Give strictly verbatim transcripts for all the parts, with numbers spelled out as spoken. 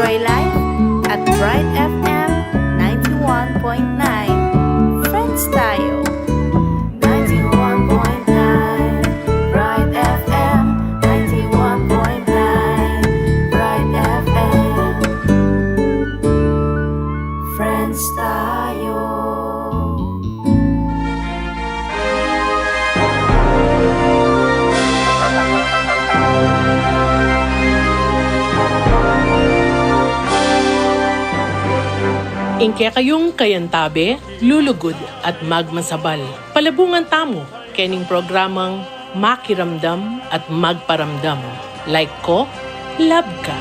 Enjoy life at Bright F M ninety-one point nine. Friends tayo. Ninety-one point nine Bright F M, ninety-one point nine Bright F M. Friends tayo. Ing kekayung kayantabe, lulugud at magmasabal. Palabungan tamu kening programang Makiramdam at Magparamdam. Like ko, love ka.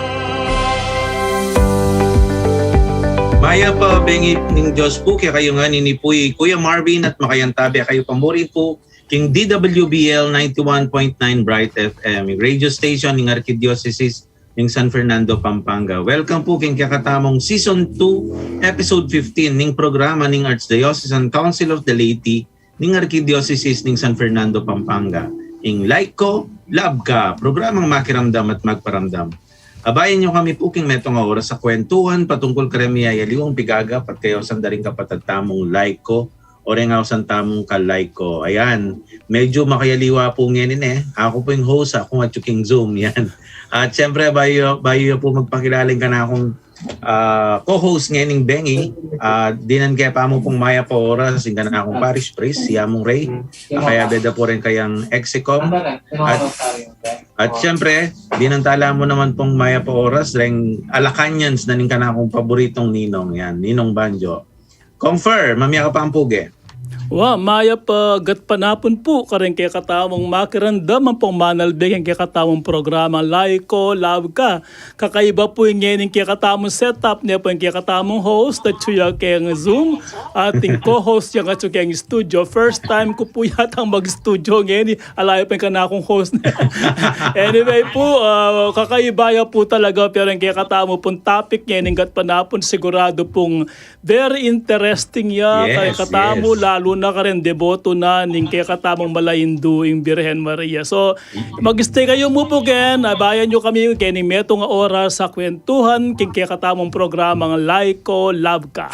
Mayap a bengi ning Dios pu kekayu ngan. Ini pu i Kuya Marvin at makayantabe kayu pa muri pu king D W B L ninety-one point nine Bright F M, ing radio station ning Arkidiosesis ning San Fernando, Pampanga. Welcome pu king kekatamung season two, episode fifteen ning programa ning Archdiocesan Council of the Laity ning Arkidiosesis ning San Fernando, Pampanga, ing Like Ko, Love Ka, programang makiramdam at magparamdam. Abayan yu kami pu king metung a oras a kwentuhan patungkul kareng miyayaliwang pigagap at kayausan da ring kapatad tamung laiko o reng ausan tamung kalaiko. Ayan, medyu makayaliwa pu ngeni, e. Aku pu ing host, aku atyu king Zoom, yan. At siyempre, bayu, bayu yu pu magpakilala ing kanakung, ah, co-host ngening bengi, ah, dinan ke pa mu pung mayap a oras ing kanakung parish priest, si Among Ray, a kayabe da pu reng kayang execom. At, at siyempre, dinan tala mu naman pung mayap a oras reng alakanyans na ning kanakung paboritong ninong, yan, Ninong Banjo. Kong Fer, mamie ka pa ampo ge. Wa, mayap a gatpanapun pu kareng kekatamung makiramdam ampong manalbe keng kekatamung programa Like Ko, Love Ka. Kakaiba pu ing ngening kekatamung setup, ne pu ing kekatamung host atyu ya keng Zoom at ing co-host yang atyu keng studio. First time ku pu yatang mag-studio ngeni, ala ya pu ing kanakung host. Anyway pu, ah, kakaiba ya pu talaga, pero ing kekatamu pung topic ngening gatpanapun siguradu pung very interesting ya, yes, kekatamu, yes, lalu na kareng deboto na ning kekatamung malaindu ing Birhen Maria. So, mag-stay kayu mu pu ken, abayan yu kami kening metung a oras a kwentuhan king kekatamung programang Like Ko, Love Ka.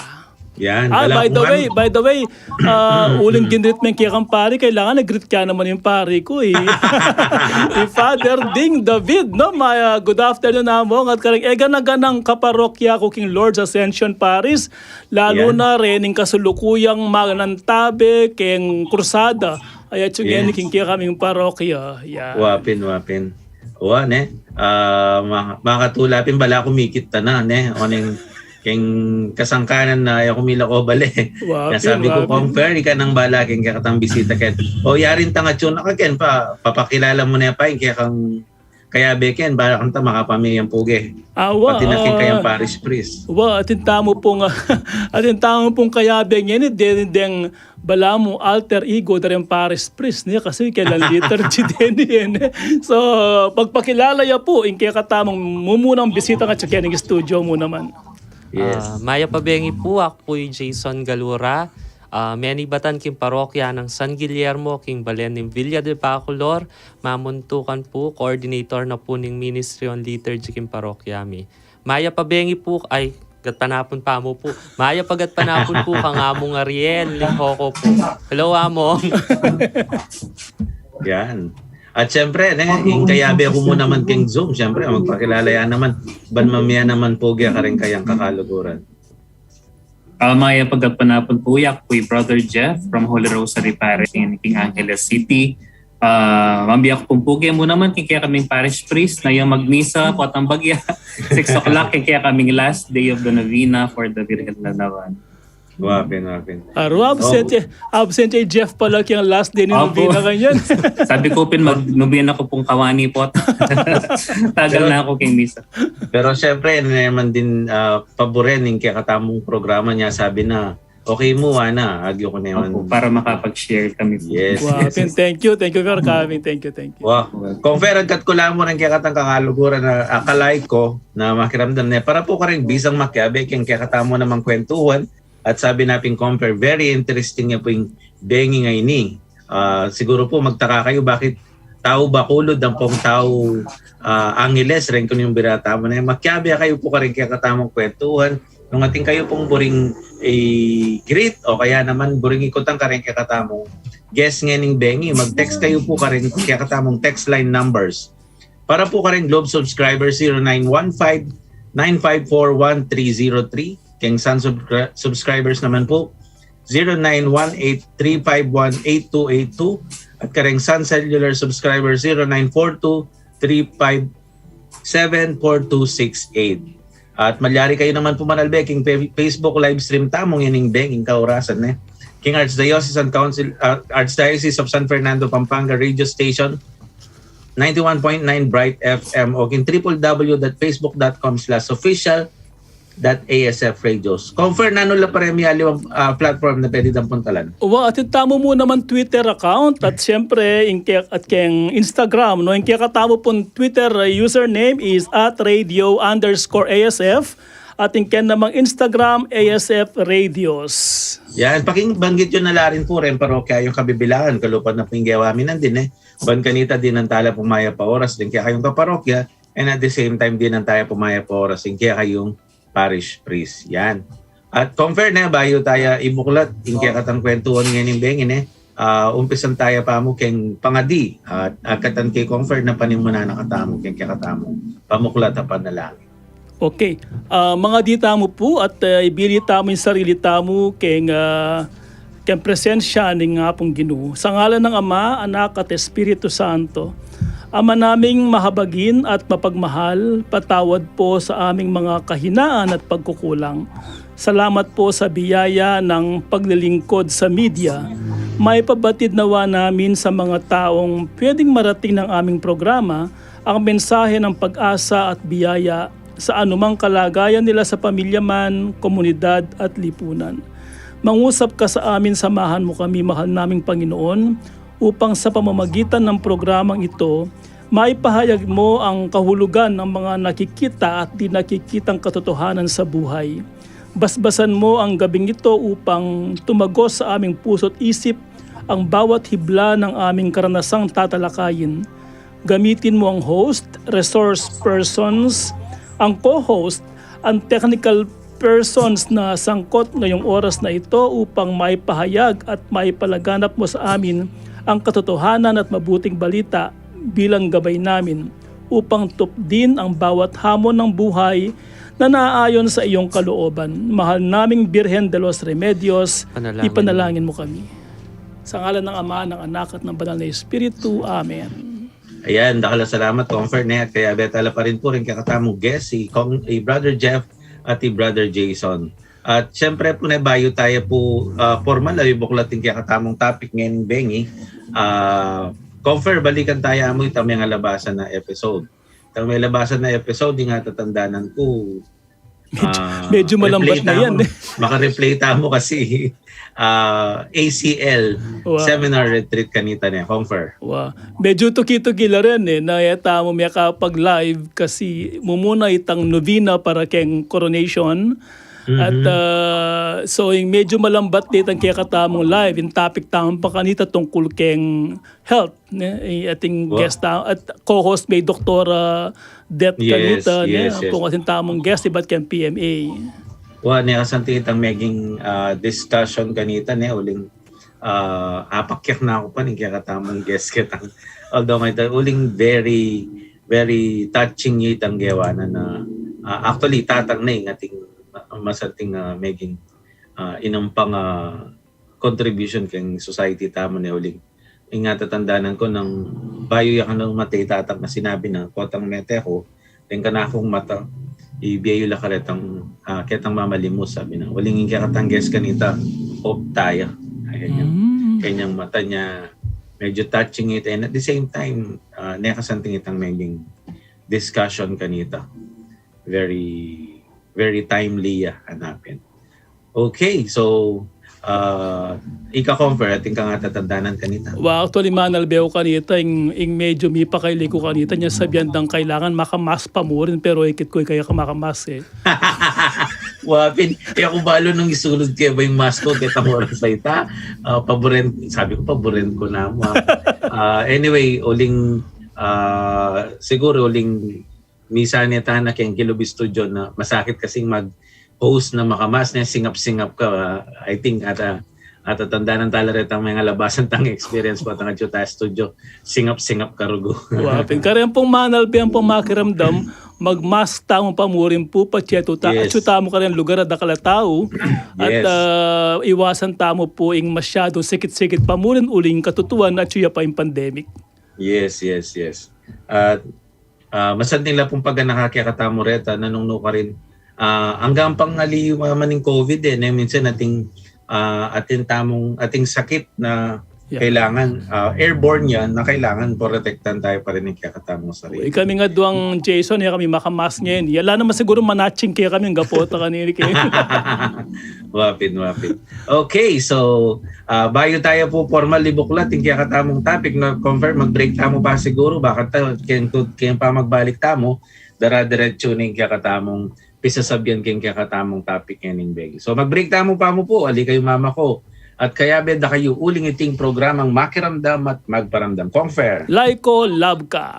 Yan, ah, by the way, by the way, ah, uling ginreet me ing kekang pari, kailangan i-greet ke naman ing pari ku, e. I Father Ding David, no? May, ah, good afternoon, Among, at kareng egana-ganang kaparokya ku king Lord's Ascension Parish, lalu na rening kasulukuyang manantabe keng krusada. Ay, atyu ngeni king kekaming parokya. Yan. Wa pin, wa pin. Wa, ne? Ah, ma-, makatula pin bala ku mikit ta na, ne? Oneng keng kasangkanan na, e ku milako bale. Wa pin, wa pin. Kaya sabi ku, Kong Fer, ika nang bala keng kekatang bisita ken. O, yari ing tangatyu na ka ken, pa, papakilala mu ne pa ing kekang kayabe ken, bala kanta makapamie yang puge. Ah, wa, pati na king kayang parish priest. Wa, atin tamu pung, atin tamu pung kayabe ngeni, deni deng balamu alter ego da reng parish priest, ne, kasi kailang liturgy deni, e, ne. So, pagpakilala ya pu ing kekatamung mumunang bisita ngan atyu keng studio mu naman. Yes. Ah, mayap a bengi pu, aku pu i Jason Galura. Ah, menibatan king parokya nang San Guillermo, king balen ning Villa de Bacolor, mamuntukan pu, coordinator na pu ning Ministry on Liturgy king parokya mi. Mayap a bengi pu, ay, gatpanapun pa mu pu. Mayap a gatpanapun pu kang Among Ariel Lihoco pu. Hello, Among. Yan. At siyempre, ne, ing kayabe ku mu naman keng Zoom, siyempre, magpakilala ya naman. Ban mamie naman puge kareng kayang kakaluguran. Ah, mayap a gatpanapun pu, yaku pu i Brother Jeff from Holy Rosary Parish in King Angeles City. Ah, mabiyak pung puge mu naman king kekaming parish priest na yang magmisa potang bagya, six o'clock king kekaming last day of the novena for the Virgen Lalawan. Wa pin, wa pin. Aru, absent ya, absent ya i Jeff pala keng last day ning novena kanyan. Sabi ku pin, mag-novena ku pung kawani pot. Tagal na ku keng misa. Pero siyempre, ne man din, ah, pabore ning kekatamung programa niya, sabi na, okay mu, ana, agyu ku ne man. Opo, para makapag-share kami po. Yes, yes, yes. Thank you, thank you for coming. Thank you, thank you. Wa. Kong Fer, agkat ku la mu reng kekatang kakaluguran a, a, kalaiko na makiramdam ne para pu kareng bisang makiabe keng kekatamu namang kwentuhan. At sabi na pin Kong Fer, very interesting ya pu ing bengi ngeni. Ah, siguru pu magtaka kayu bakit tau Bacolod ampong tau, ah, Angeles, reng kanu yung birata mu ne. Makiabe kayu pu kareng kekatamung kwentuhan. Nung atin kayu pung buring i-greet o kaya naman buring ikutan kareng kekatamung guest ngening bengi, mag-text kayu pu kareng kekatamung text line numbers. Para pu kareng Globe subscribers, zero nine one five, nine five four, one three zero three. Keng Sun subscri-, subscribers naman pu, zero nine one eight, three five one, eight two eight two. At kareng Sun Cellular subscribers, zero nine four two, three five seven, four two six eight. At malyari kayu naman pu manalbe king pe-, Facebook live stream tamu ngening benging kaurasan, ne. King Archdiocese and Council, uh, Archdiocese of San Fernando, Pampanga Radio Station, ninety-one point nine Bright F M o king triple W dot facebook dot com slash official dot A S F radios. Confirm, nanu la pa reng aliwang, ah, platform na pwede dang puntalan? Wa, atin tamu mu naman Twitter account at siyempre, ing ke-, at keng Instagram, no? Ing kekatamu pung Twitter, uh, username is at radio underscore A S F at ing keng namang Instagram, A S F Radios. Yan, pakibanggit yu na la rin pu reng parokya yung kabibilangan, kalupa na pu ing gewa mi nandin, eh. Ban kanita dinan tala pu mayap a oras deng kekayung kaparokya, and at the same time dinan tala pu mayap a oras deng kekayung parish priest. Yan. At confirm, ne, bayu taya ibuklat ing kekatang kwentuhan ngening bengi, ne, ah, umpisan taya pamu keng pangadi, at agkatan ke confirm na panimunan na katamu keng kekatamung pamuklat a panalangin. Okay. Ah, mangadi tamu pu at, ah, ibili tamu ing sarili tamu keng, ah, keng presensya ning Apung Ginu. Sa ngalan ng Ama, Anak, at Espiritu Santo. Ama naming mahabagin at mapagmahal, patawad po sa aming mga kahinaan at pagkukulang. Salamat po sa biyaya ng paglilingkod sa media. Maipabatid nawa namin sa mga taong pwedeng marating ng aming programa ang mensahe ng pag-asa at biyaya sa anumang kalagayan nila sa pamilya man, komunidad at lipunan. Mangusap ka sa amin, samahan mo kami, mahal naming Panginoon, upang sa pamamagitan ng programang ito, maipahayag mo ang kahulugan ng mga nakikita at di nakikitang katotohanan sa buhay. Basbasan mo ang gabing ito upang tumagos sa aming puso't isip ang bawat hibla ng aming karanasang tatalakayin. Gamitin mo ang host, resource persons, ang co-host, ang technical persons na sangkot ngayong oras na ito upang maipahayag at maipalaganap mo sa amin ang katotohanan at mabuting balita bilang gabay namin upang tupdin ang bawat hamon ng buhay na naaayon sa iyong kalooban. Mahal naming Birhen de los Remedios, ipanalangin mo kami. Sa ngalan ng Ama, ng Anak, at ng Banal na Espiritu. Amen. Ayan, dakal a salamat, Confirm, ne, at kaya betala pa rin pu ring kekatamung guest, si Kong, si Brother Jeff at si Brother Jason. At siyempre pu, ne, bayu taya pu, ah, formal a ibuklat ing kekatamung topic ngening bengi, ah, Confirm, balikan taya mu itang mengalabasan a episode. Itang mengalabasan a episode, ing atatandanan ku, medyo, ah, medyo malambat na yan, eh. Maka-replay tamu kasi, ah, A C L seminar retreat kanita, ne, Confirm. Wa. Medyo tuki-tuki la rin, eh, na e tamu mekapag-live kasi mumuna itang novena para keng coronation. At, ah, so, ing medyo malambat itang kekatamung live, ing topic tamu pa kanita tungkul keng health, ne? Ating guest ta-, at co-host me i Doktora Det kanita, ne? Ampong atin tamung guest ibat keng P M A. Wa, ne, kasanting itang meging, ah, discussion kanita, ne, uling, ah, apakyak na ku pa ning kekatamung guest ketang. Although ngeni, uling very, very touching itang gewa na na, ah, actually, tatang ne ing ating ma-, masanting, ah, meging, ah, inampang, ah, contribution keng society tamu, ne, uling. Ing atatandanan ku nang bayu ya kanu matey i tatang na sinabi na, kotang mete ku, deng kanakung mata, ibie yu la karetang, ah, ketang mamalimus, sabi na. Uling ing kekatang guest kanita, Hope Taya. Ayan, ing kenyang mata ne, medyo touching it, and at the same time, ah, ne, kasanting itang meging discussion kanita. Very, very timely ya, hanapin. Okay, so, ah, ika, Confirm, atin kang atatandanan kanita? Wa, actually, manalbe ku kanita, ing, ing medyo mipakailing ku kanita, nya sabian dang kailangan maka-mask pa mu rin, pero ikit ku, e kaya ka maka-mask, eh. Wa pin, e ku balu nung isulud ke ba ing mask ku ketang oras a ita. Ah, paburen, sabi ku, paburen ku na mu, ah. Ah, anyway, uling, ah, siguru uling misan ne tana keng kilub studio na masakit kasing mag-host na maka-mask ne, singap-singap ka, ah. I think ata, ata tandanan tala retang mengalabasan tang experience ku tang atyu ta studio, singap-singap ka rugu. Wa pin, kareng pung manalbe ampong makiramdam, mag-mask tamu pa mu rin pu, patse tuta, yes, atsu tamu kareng lugar a dakal a tau, at, yes, ah, iwasan tamu pu ing masyadung sikit-sikit pa mu rin uling katutuan atsu ya pa ing pandemic. Yes, yes, yes. At, ah, masanting la pung paganaka kekatamu reta, nanung nukarin, ah, anggang pang ali, ah, maning COVID e, ne minsan ating, ah, atin tamung, ating sakit na, yeah, kailangan, ah, airborne yan, na kailangan protektan tayo pa rin ng kekatamung sarili. Ikami nga duang Jason, e kami maka-mask ngeni. Ala naman siguru manaching kekami, gapota kanini ke. Wa pin, wa pin. Okay, so, ah, bayu tayo pu pormal ibuklat ing kekatamung topic, no, Confer, mag-break tamu pa siguru, bakanta keng tu-, keng pamagbalik tamu, dara-diretsu ne ing kekatamung pisasabyan keng kekatamung topic ngening begi. So, mag-break tamu pa mu pu, ali kayu mamako. At kayabe da kayu uling iting programang Makiramdam at Magparamdam. Confer. Like ko, love ka.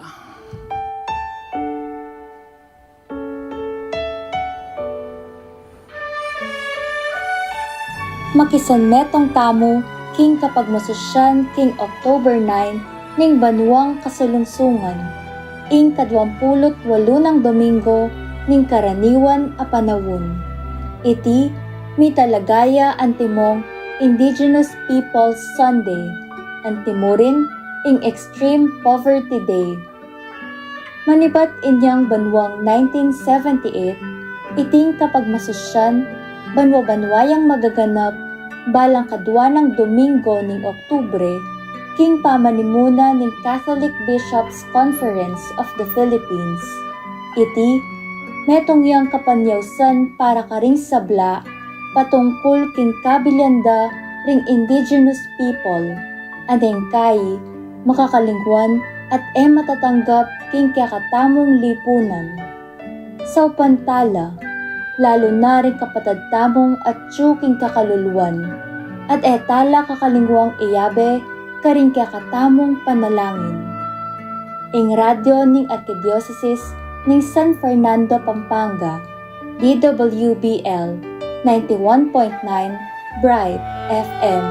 Makisanmetung tamu king kapagmasusyan king October nine ning banuang kasalungsungan, ing kaduampulu't walu nang Domingo ning karaniwan a panaun. Iti mitalagaya antimong Indigenous Peoples Sunday, antimurin ing Extreme Poverty Day. Manibat inyang banuang nineteen seventy-eight, iting kapagmasusyan banwa-banwa yang magaganap balang kadua nang Domingo ning Oktubre, king pamanimuna ning Catholic Bishops' Conference of the Philippines. Iti, metung yang kapanyausan para karing sabla patungkul king kabilyan da ring indigenous people, a neng kai makakalingwan at e matatanggap king kekatamung lipunan. Saupan tala, lalu na ring kapatad tamung atyu king kakaluluan, at e tala kakalingwang iyabe karing kekatamung panalangin. Ing radyo ning Arkidiosesis ning San Fernando, Pampanga, D W B L ninety-one point nine Bright F M.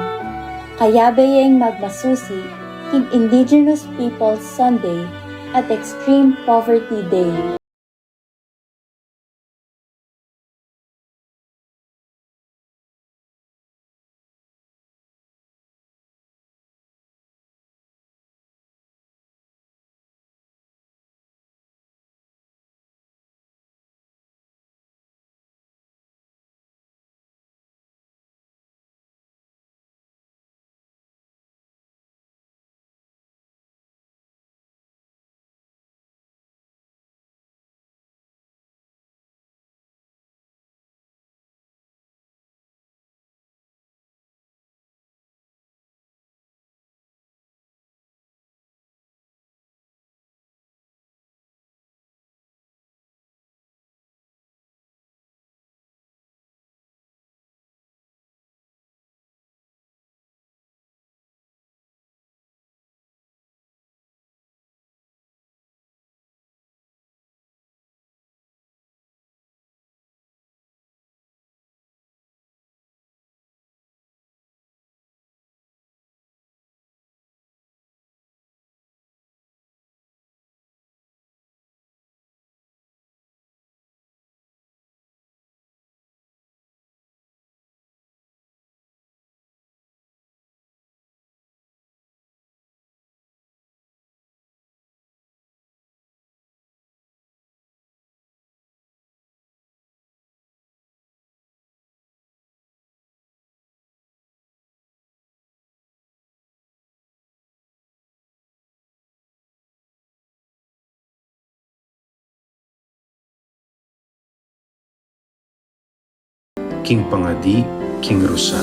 Kayabe yeng magmasusi king Indigenous Peoples Sunday at Extreme Poverty Day. King pangadi, king rusa.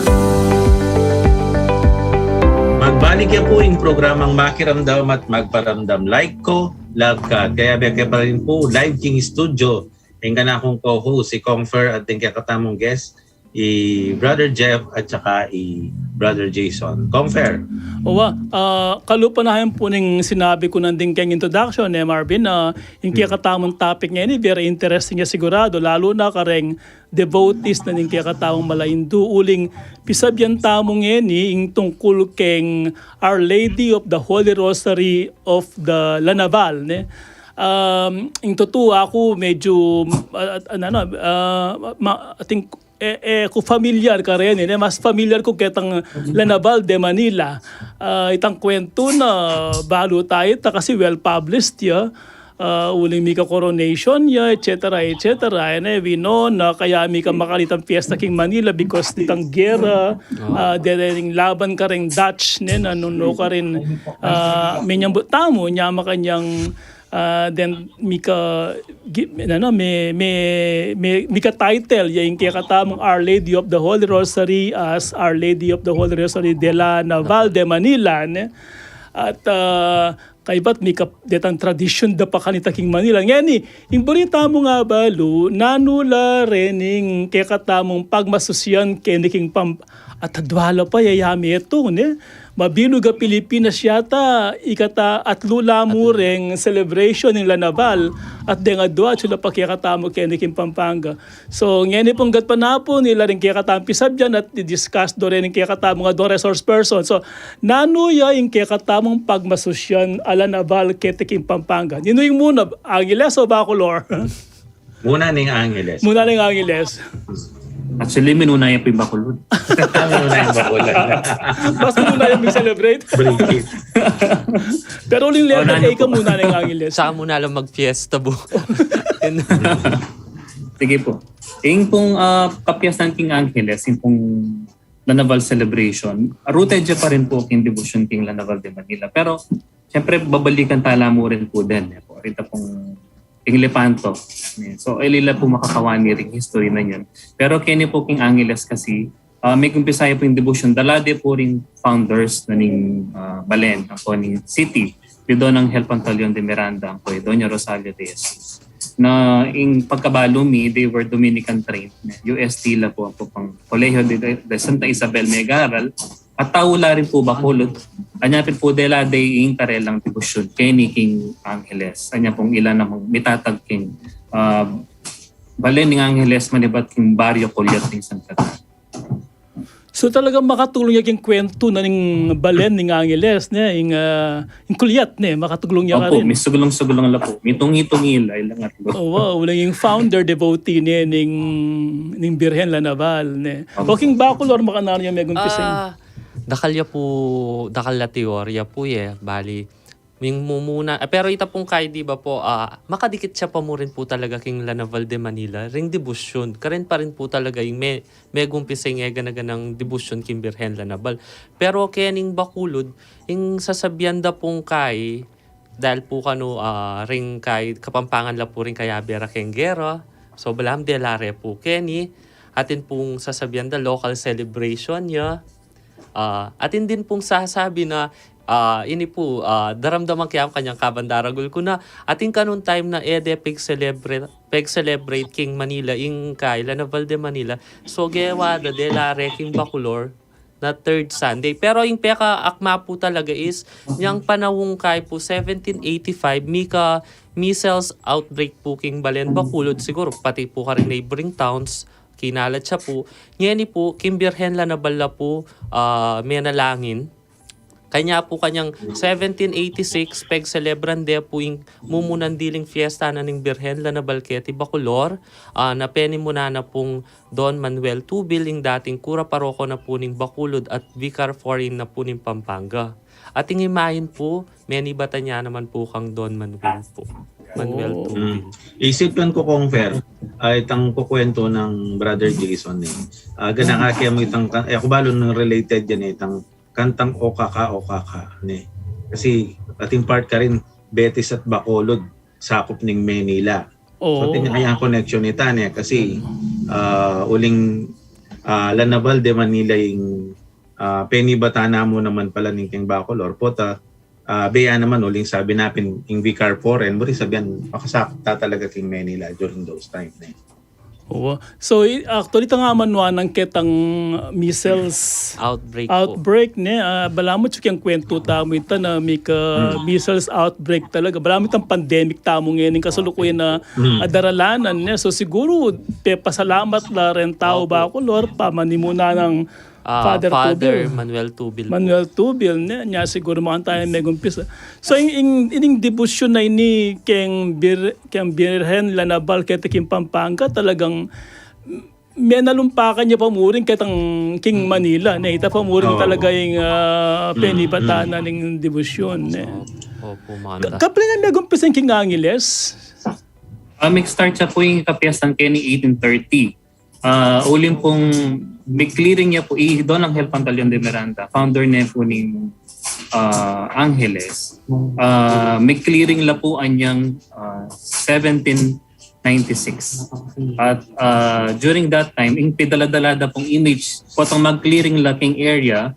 Magbalik ya pu ing programang Makiramdam at Magparamdam. Like ko, love ka. Kayabe ke pa rin pu, live king studio, Ing kanakung co-host, si Kong Fer, at ding kekatamung guest, i Brother Jeff at saka i Brother Jason. Kong Fer. Owa, ah, kalupa na yan pu ning sinabi ku nandin keng introduction, eh, Marvin, ah, ing kekatamung topic ngeni, very interesting ya sigurado, lalu na kareng devotees na ning kekatamung malaindu, uling pisabyan tamu ngeni ing tungkul keng Our Lady of the Holy Rosary of the La Naval, ne? Um, ing tutu, aku medyu, ah, ano, ano, ah, ma-, I think, eh, eh, ku familiar kareni, ne? Mas familiar ku ketang La Naval de Manila. Ah, itang kwentu na balu tayu ita kasi well published ya. Ah, uling mika coronation ya, et cetera, et cetera. E ne, we know na kaya mika makanitang fiesta king Manila because nitang gera, ah, deng laban kareng Dutch, ne, na nuno karin, ah, menyambut tamu, nya makanyang, ah, then mika, gi-, ano, me, me, me, mika title ya ing kekatamung Our Lady of the Holy Rosary as Our Lady of the Holy Rosary de la Naval de Manila, ne? At, ah, kaybat mika detang tradisyun da pa kanita king Manila. Ngeni, ing buri tamung abalu, nanu la rening kekatamung pagmasusian keni king Pam-, at adwa la pa, yaya metung, ne? Mabilug a Pilipinas yata, ikata atlu la mu reng celebration ning La Naval, at deng adwa, atsu la pa kekatamu keni king Pampanga. So, ngeni pung gatpanapun, ila ring kekatamung pisabyan at di-discuss do rin ing kekatamung adwang resource person. So, nanu ya ing kekatamung pagmasusian a La Naval keti king Pampanga? Ninu ing muna, Angeles o Bacolor? Muna ning Angeles. Muna ning Angeles. Actually, minuna ya pu ing Bacolod. Kami muna ing Bacolod. Mas muna yung mag-celebrate. Bring it. Pero uling letter A ka muna ning Angeles. Saka muna lang magfiesta bu. Sige po. Ing pung, ah, kapiestan king Angeles, ing pung La Naval celebration, rooted ya pa rin po king debosyon king La Naval de Manila. Pero, siyempre, babalikan tala mu rin po din, eh, po. Rita pung king Lepanto. So, e la pu makakawani ring history na yan. Pero keni po king Angeles kasi, ah, mekumpisa ya pu ing debosyon, dala de pu ring founders na ning, ah, balen, ampo ning city, di Don Angel Pantaleon de Miranda, ampo i Doña Rosalia de Jesus. Na ing pagkabalu mi, they were Dominican trained, U S T la pu, ampo pang Colegio de, de Santa Isabel megaral, at tau la rin pu Bacolod. Anya pin pu dela de ing karelang debosyon keni king Angeles. Anya pung ila namang mitatag king, ah, balen ning Angeles manibat king Barrio Culiat ning Santa Cruz. So, talagang makatulung ya king kwentu na ning balen ning Angeles, ne? Ing, ah, ing Culiat, ne? Makatulung ya karin. Opo, misugulung-sugulung la pu. Mitungi-tungi la, ilang atlu. Oo, uling ing founder devotee, ne, ning, ning Birhen La Naval, ne? Opo. O king Bacolor, makananu ya megumpisa? Ah, dakal ya pu, dakal la teorya pu, e. Bali, ing mumuna, ah, pero ita pung kai, di ba po, ah, makadikit ya pa mu rin pu talaga king La Naval de Manila, ring debosyon. Karin pa rin pu talaga ing me-, megumpisa ing e gana-ganang debosyon king Birhen La Naval. Pero kening Bacolod, ing sasabian da pung kai, dahil pu kanu, ah, ring kai, Kapampangan la pu ring kayabe ra keng gera. So, balamu dela re pu keni, atin pung sasabian da local celebration ya. Ah, atin din pung sasabi na, ah, ini pu, ah, daramdaman ke ya kanyang kabandaragul ku na, atin kanung time na e de peg-celebrate, peg-celebrate king Manila, ing kai La Naval de Manila. So, gewa da dela re king Bacolor na third Sunday. Pero ing pekaakma pu talaga is, nyang panaung kai pu seventeen eighty-five, mika measles outbreak pu king balen Bacolod, siguro pati pu karing neighboring towns, kinalat ya pu. Ngeni pu, king Birhen La Naval la pu, ah, menalangin. Kanya pu kanyang seventeen eighty-six, pegselebran de pu ing mumunan diling fiesta na ning Birhen La Naval keti Bacolor, ah, na penimuna na pung Don Manuel Tubil, ing dating kura paroko na pu ning Bacolod at vicar foreign na pu ning Pampanga. At ing imahin pu, menibatan ya naman pu kang Don Manuel pu. Manuel Tubil. Mm. Isipan ku, Kong Fer, ah, itang kukwento nang Brother Jason, e. Ah, gana ka kaya mo itang, e ku balu nung related yan, e, itang kantang O Kaka, O Kaka, ne. Kasi ating part karin, Betis at Bacolod, sakup ning Manila. Oo. So, atin kayang connection ita, ne, kasi, ah, uling, ah, La Naval de Manila ing, ah, penibatan na mu naman pala ning keng Bacolor, pota, Ah, baya naman, uling sabi napin, ing Vicar four, and buri sabian, makasakop ta talaga king Manila during those time, ne. Oo. So, i- actually, tanga man nuan ang ketang measles Outbreak po. outbreak, ne? Ah, balamu, tsuk yang kwento tamu ita na may ka measles outbreak talaga. Balamu itang pandemic tamu ngayon, yung kasalukuyan na adaralanan, ne? So, siguro, pepasalamat la rin tau Opo. Bacolor, pamanimuna ng Ah, Father Father Tubil. Manuel Tubil po. Manuel Tubil, ne? Nya siguro makantayan megumpisa. So, ing, ing, ining debosyon na ini keng, bir, keng Birhen Lanabal keta king Pampanga, talagang menalumpakan ya pa mu rin ketang king Manila, ne? Ita pa mu rin Oo. talaga ing ah, penibatan na ning debosyon, ne? Opo, Ka- manta. Kapila na megumpisa king Angeles? Ah, mag-start siya po yung kapiyasan keni eighteen thirty. Ah, uling pong may clearing niya po, i Don Angel Pantaleon de Miranda, founder niya po ning ah, Angeles. Ah, may clearing la po anyang ah, seventeen ninety-six. At ah, during that time, ing pidala-dala da pong image, potang mag-clearing la king area,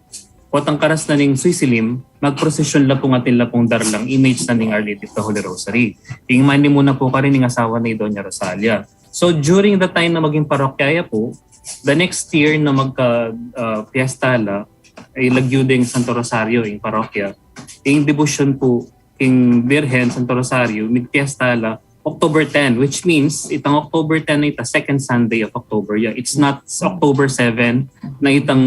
potang karas na ning sisilim, mag-procession la pong atin la pong daralang image na ning Our Lady of the Holy Rosary. Ing manimuna po karin ing asawa na i Doña Rosalia. So during the time na maging parokya ya po, the next year na magka ah, piyesta la, ay lagyu ding Santo Rosario ing parokya. Ing debosyon po king Birhen Santo Rosario, migpiyesta la October ten, which means itang October ten na ita, second Sunday of October ya. It's not October seven na itang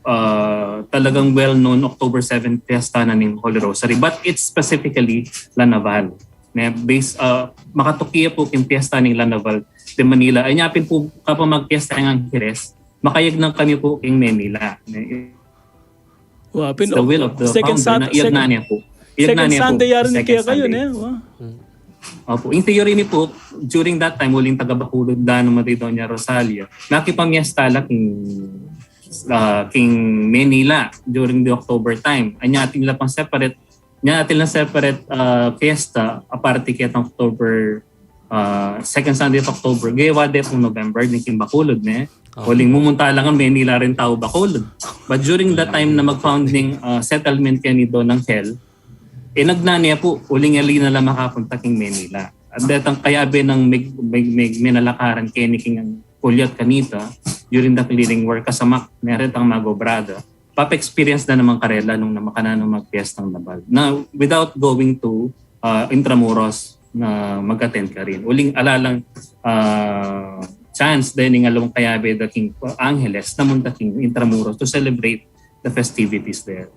ah, talagang well-known October seven piyesta na ning Holy Rosary. But it's specifically Lanaval. Ne, base, ah, makatuki ya po king piyesta ning Lanaval de Manila. Ay nya pin po, kapag magpiyesta yang Angeles, makayag na kami po king Manila. Ne, Wa, pin- it's the will of the second founder na Sat- iyag na second- niya po. Iyag na Second niya po, Sunday ya rin second kaya kayo, Sunday. Ne? Wa. Opo. Ing theory ni po, during that time, uling taga Bacolod da naman i Doña Rosalia. Nakipamyesta la king, ah, king Manila during the October time. Anya atin la pang separate, nya atin la separate ah, fiesta, aparte ketang October, ah, second Sunday of October, gewa de pong November, ning king Bacolod, ne? Uling mumunta la ngan Manila rin tau Bacolod. But during that time na mag-founding ah, settlement keni Don Angel, inagna ne po, uling ali na la makapunta king Manila. At detang kayabe nang mig, mig, mig, minalakaran keni king Culiat kanita, during the clearing work, kasamak, meron tang magobrada. Papa-experience na naman karela nung na makananu magpiyestang Nabal. Na without going to ah, Intramuros na mag-attend karin. Uling alalang ah, chance din ing alung kayabe da king Angeles na munta king Intramuros to celebrate the festivities there.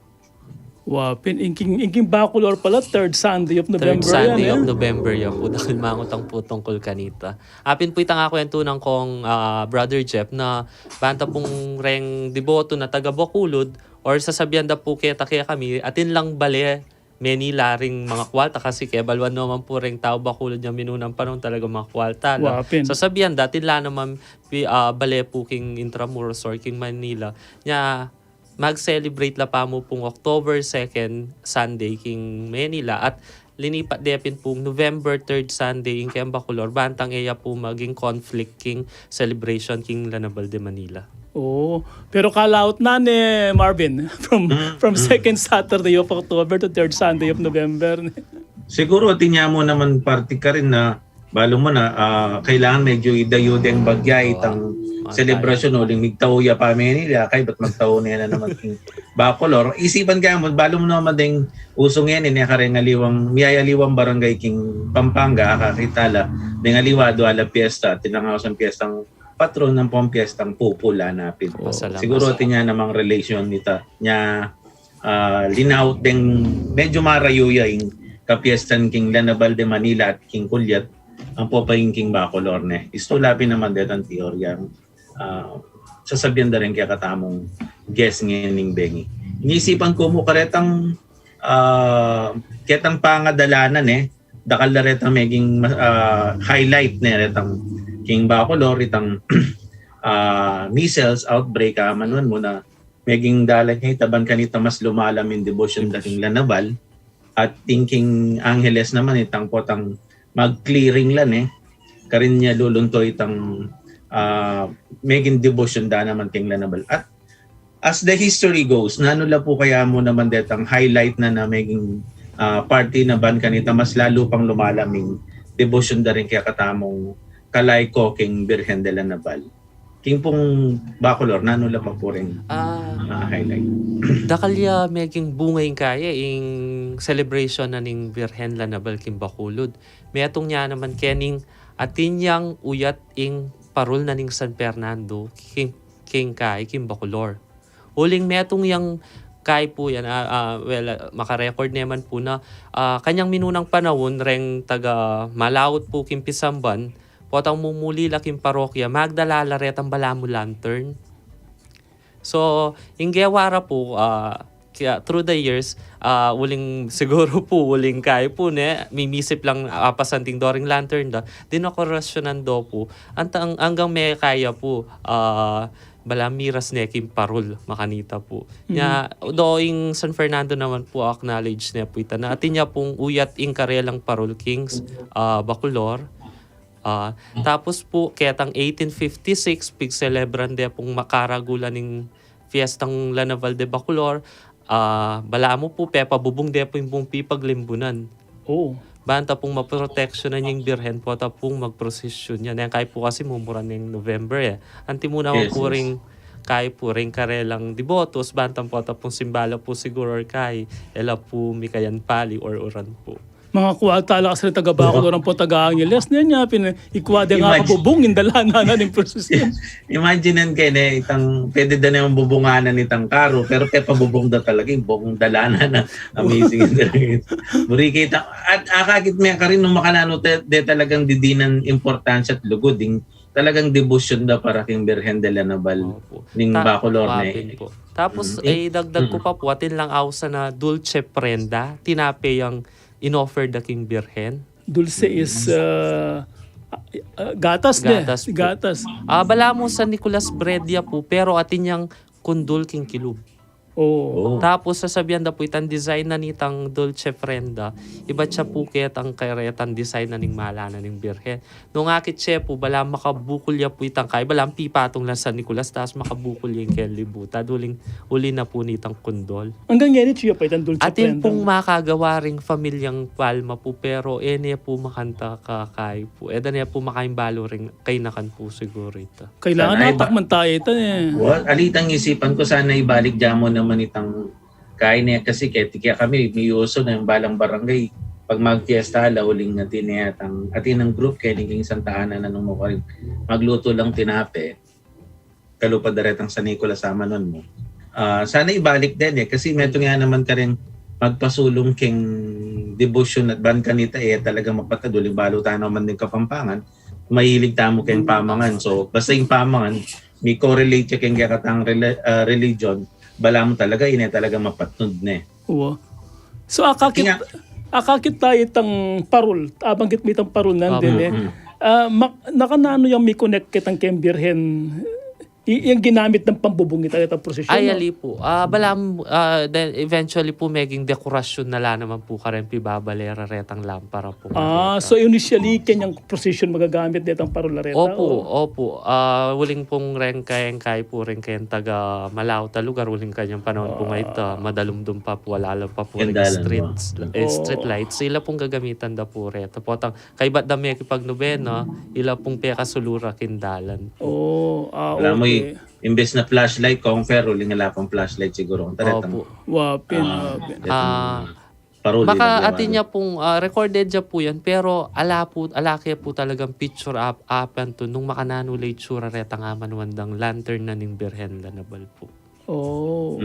Wa, pin, ing king, ing king Bacolor pala, third Sunday of Third November Sunday yan, of eh. November ya po. Dahil mangutang po tungkol kanita. Apin po itang kwentuhan kong ah, Brother Jeff na banta pong reng deboto na taga Bacolod or sasabian da po keta kekami, atin lang bale Manila ring mga kwalta kasi kebaluan naman po reng tau Bacolod nya minunang panahon talaga mga kwalta la. Wa, pin. Sasabian da atin la naman pi, ah, bale po king Intramuros or king Manila. Nya, mag-celebrate la pa mu pong October second Sunday king Manila at linipat de pin pong November third Sunday ing keng Bacolor bantang e ya po maging conflict king celebration king Lanabal de Manila. Oo. Pero kalaut na ne Marvin, from from second Saturday of October to third Sunday of November. Siguro atin ya mu naman parti karin na balu mu na ah, kailangan medyo idayu deng bagya itang selebrasyon uling migtau ya pa Manila, kay bat magtau ne na naman king Bacolor. Isipan kaya mu, balu mu naman deng uso ngeni, ne, kareng aliwang, miyayaliwang barangay king Pampanga, akakita la deng aliwa, dua la piyesta, tinangaw sang piyestang patron, ampong piyestang pupula na pin. Pasalamat. Siguro atin ya namang relation nita nya ah, linaut deng medyo marayu ya ing kapiyestan king Lanabal de Manila at king Culiat, ampo pa ing king Bacolor, ne. Istu la pin naman detang teoryang ah, sasabian da rin kekatamung guest ngening bengi. Inisipan ku mu karetang ah, ketang pangadalanan, ne, dakal da retang meging ah, highlight, ne, retang king Bacolor, itang ah, measles outbreak, ah, manuan mu na meging dalan ya ita ban kanita mas lumalam ing debosyon da king Lanabal. At ing king Angeles naman, itang potang mag-clearing la, ne, karin ya lulunto itang ah, meging debosyon da naman king Lanabal. At As the history goes, nanu la pu kaya mu naman detang highlight na na meging, ah, party na ban kanita mas lalu pang lumalam ing debosyon da ring kekatamung kalayko king Birhen de la Naval? King pung Bacolor, nanu la pa pu ring, ah, highlight? Dakal ya meging bunga ing kaya ing celebration na ning Birhen la Naval king Bacolod. Metung ya naman kening atin yang uyat ing parul na ning San Fernando king, king kaya king Bacolor. Uling metung yang kaya pu yan, ah, ah, well, ah, makarecord naman pu na, ah, kanyang minunang panaun reng taga Malaut pu king pisamban, potang mumuli la king parokya, magdala la retang balamu lantern. So, ing gewa ra pu, ah, kaya through the years, ah, uling siguro pu, uling kaya pu ne, mimisip lang, ah, pasanting do ring lantern da, dinokorasyonan do pu, antang, anggang mekaya pu, ah, balamu miras ne king parul, makanita pu. Nya, do ing San Fernando naman pu, acknowledge ne pu ita na atin ya pung uyat ing karelang parul king, ah, Bacolor. Ah, tapos pu, ketang eighteen fifty-six, pigselebran de pung makaragulan ning fiestang La Naval de Bacolor. Ah, balamu pu, pepabubung de pu ing bung pipaglimbunan. Oh. Banta pung maproteksyonan ing Birhen, pota pung magprosesyon ya. Neng kaya pu kasi mumura ning November e. Anti mu naman pu ring kaya pu ring karelang debotos, banta pota pung simbala pu siguro or kaya, e la pu mikayan pali or uran pu. Mga kuwalta la kasi taga Bacolor ampo taga Angeles, ne nya, pin-, ikwa de nga kabubung, indalanan na ning prosesyon. Imagine ke ne, itang, pwede da ne bubunganan itang karu, pero pepabubung da talaga, ing bubung dalanan na. Amazing. Buri kita, at akakit me karin nung makananu te, de talagang didinan importansya at lugud, ding talagang debosyon da para king Birhen de la Naval ning Bacolor ne. Tapos, eh, dagdag ku pa pu, atin lang ausan a dulce prenda, tinape yang inoffer da king Birhen. Dulce is, uh, uh, gatas, ne? Gatas pu. Gatas. Ah, balamu San Nicolas bread ya pu, pero atin yang kundul king kilub. Oh. Tapos sasabian da pu itang design na nitang dulce prenda, ibat ya pu ketang karetang design na ning mala na ning Birhen. Nung akit ye pu, balamu makabukul ya pu itang kaya, balamu pipatung lang San Nicolas, tas makabukul ya ing keng libutan, uling uli na pu nitang kundul. Anggang ngeni, atsu ya pa itang dulce prenda. Atin pung makagawa ring pamilyang Palma pu, pero e ne pu makanta ka kaya pu. E da ne pu makaimbalu ring kainakan pu siguru ita. Kailangan natakman tayu ita, eh. Well, alitang isipan ku, sana ibalik da mu naman itang kaya ne, kasi keti kaya kami, miyusu na ing balang barangay. Pag magpiesta la, uling atin ne atang, atin nang group keni king Santa Ana na nung mukarin, maglutu lang tinape, kalupa da retang San Nicolas amanun mu. Ah, sana ibalik din, eh, kasi metung ya naman karing magpasulung king debosyon at ban kanita, eh, talagang mapatad. Uling balu ta naman ding Kapampangan, mahilig tamu keng pamangan. So, basta ing pamangan, mi-correlate ya keng kekatang rela-, ah, religion, balamu talaga, ine talaga mapatnud ne. Uwa. So, akakit, akakit tayu itang parul, abanggit mu itang parul nandin, eh. Ah, ma-, nakananu yang mi-connect ketang keng Birhen, i-, yang ginamit nang pambubung ita, itang prosesyon, no? Ay, ali pu. Ah, balamu, ah, then eventually pu, meging dekorasyon na la naman pu, kareng pibabale ra retang lampara pu. Ah, so initially, kanyang prosesyon magagamit detang parul a reta? Opu, opu. Ah, uling pung reng kayang kaya pu, reng kayang taga malaut a lugar, uling kanyang panaun pu ngeni, ah, madalumdum pa pu, ala la pa pu reng street, eh, street lights. Ila pung gagamitan da pu reta. Potang kaybat da mekipagnobena, ila pung pekasulu ra king dalan pu. Oh, ah, okay. Imbes na flashlight, kong, pero uling ala pang flashlight siguru. Opu. Wapin, wapin. Ah, parul, maka atin ya pung, ah, recorded ya pu yan, pero ala pu, ala ke pu talagang picture up, apan tu, nung makananu la itsura retang amanuan dang lantern na ning Birhen la Naval pu. Oh.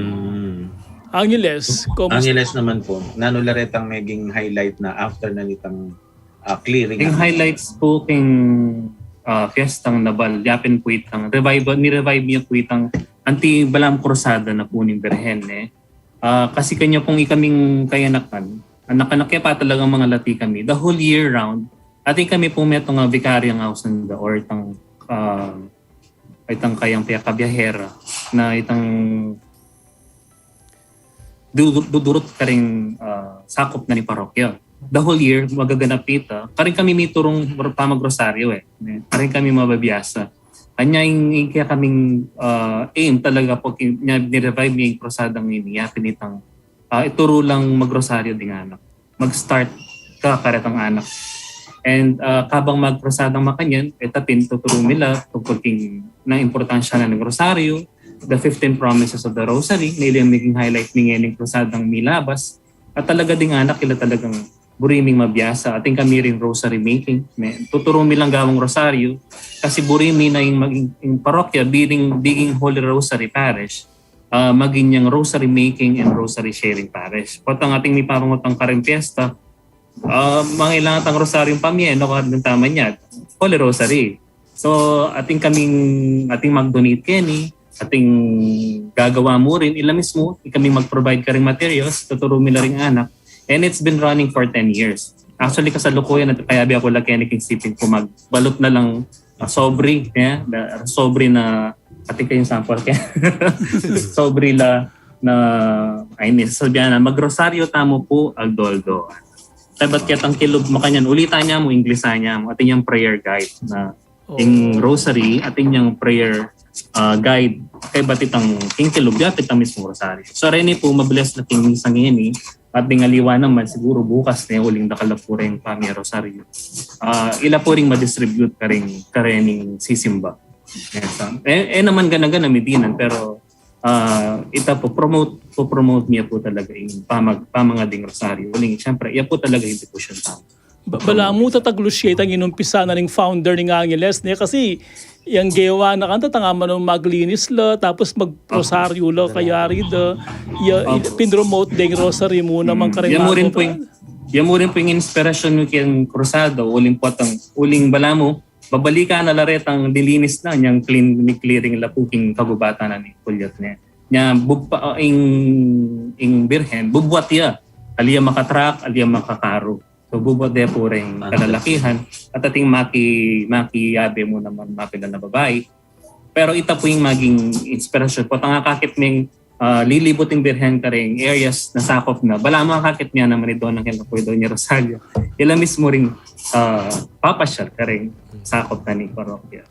Angeles, kumusta? Angeles naman pu, nanu la retang meging highlight na after na nitang, ah, clearing? Ing highlights pu king, ah, fiestang Naval, yapin pu itang revival, ni-revive ne pu itang anti balamu krusada na pu ning Birhen, eh. Ah, kasi kanya pung ikaming kayanakan, anak-anak ya pa talagang mangalati kami. The whole year round, atin kami pung metung a vikaryo yang ausan da, or itang, ah, itang kayang pekabiyahera, na itang du-, dudurut karing, ah, sakup na ning parokya. The whole year, magaganap ita. Karin kami miturung pamagrosaryo, eh. Karin kami mabibiasa. Anya ing, ing kekaming, ah, aim talaga pu, nya, ni-revive mi ing krusadang ini, yapin itang, ah, ituru lang magrosaryo ding anak. Mag-start ka karetang anak. And, ah, kabang magkrusadang makanyan, e ta pin tuturu mi la tungkul king importansya na ning rosaryo, the fifteen promises of the rosary, na ila ing maging highlight mi ngening krusadang milabas. At talaga ding anak, ila talagang buri ming mabiasa. Atin kami ring rosary making. Tuturu mi lang gawang rosaryo. Kasi buri mi na ing maging, ing parokya, being, being Holy Rosary Parish, ah, maging yang rosary making and rosary sharing parish. Potang atin mipapangutang karing piyesta, ah, mangailangan tang rosaryung pamye, no, kung tama niya, Holy Rosary. So, atin kaming, atin mag-donate keni, atin gagawa mu rin, ila mismu, kami mag-provide karing materials, tuturu mi la ring anak. And it's been running for ten years. Actually, kasalukuyan, at kayabe aku la keni king siping ku, magbalut na lang, ah, sobre, yeah, sobre na, atin kayung sample kaya. Sobre la na, ay, ni, sasabian na, "Magrosaryo tamu pu aldo-aldo." Kaybat ketang kilub makanyan, ulitan ya mu, Inglisan ya mu, atin yang prayer guide na ing rosary, atin yang prayer, ah, guide, kaybat itang king kilub, yapin itang mismung rosaryo. So, reni pu, mabless na king misa ngeni, at ding aliwa naman, siguru bukas ne, uling dakal na pu ring pamye rosaryo. Ah, ila pu ring ma-distribute karing, karening sisimba. Yes, ah. E, e naman gana-gana mi dinan, pero, ah, ita pu, promote, pu-promote mi ya pu talaga ing pamag-, pamangad ning rosaryo. Uling, siyempre, iya pu talaga ing debosyon tamu. Ba-, balamu tataglu ya itang inumpisan na ning founder ning Angeles, ne? Kasi yang gewa na kanta, tanga man maglinis la, tapos magrosaryo la, kayari da, ya, i-, pinromote deng rosary mu naman karing. Iya mu rin pu ing, iya mu rin pu ing inspirasyon mu keng krusada, uling potang, uling balamu, babalikan na la retang lilinis na, nyang clean, ni-clearing la pu king kagubatan na ning kulyat ne. Nya, bub-, ah, ing, ing Birhen, bubuat ya. Ali ya makatrak, ali ya makakaru. So, bubuat de pu ring kalalakihan, at atin maki-, makiyabe mu naman mapilan a babai. Pero ita pu ing maging inspirasyon. Potang akakit ming, ah, lilibut ing Birhen karing areas na sakop na. Balamu akakit mi ya naman i Don Angel ampong i Doña Rosalia. Ila mismu ring, ah, papasyal karing sakop na ning parokya.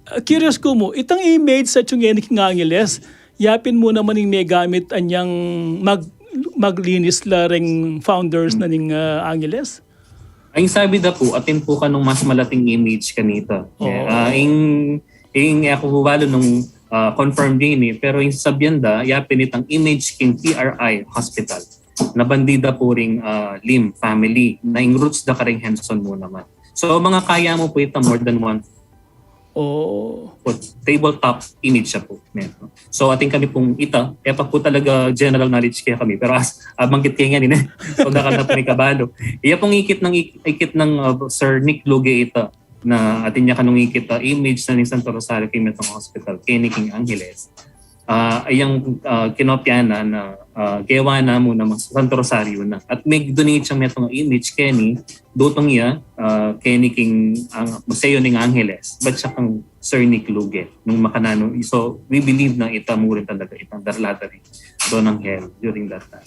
Ah, curious ku mu, itang image sa atsu ngeni king Angeles, yapin mu naman ing megamit anyang mag-, maglinis la ring founders na ning, ah, Angeles? Ing sabi da pu, atin pu kanung mas malating image kanita. Ah, ing, ing e ku pu balu nung, ah, confirm ini, pero ing sasabian da, yapin itang image king P R I hospital. Na bandi da pu ring, ah, Lim family, na ing roots da karing Henson mu naman. So, mga kaya mu pu ita more than one tabletop image ya pu. So, atin kami pung ita, e pa pu talaga general knowledge kekami, pero as, abanggit ke ngeni, so, dakal na pu ing kabalu. Iya pung ikit nang, ik-, ikit nang, ah, Sir Nick Luge ita, na atin ya kanung ikit a image na ning Santo Rosario king metung a hospital keni king Angeles. Ah, iyang, ah, kinopya na na, ah, gewa na mu naman Santo Rosario na. At mig-donate yang metung a image keni, dutung ya, ah, keni king, ah, Museo ning Angeles, bat siya kang Sir Nick Luge, nung makananu. So, we believe na ita mu rin talaga itang darla da ri Don Angel during that time.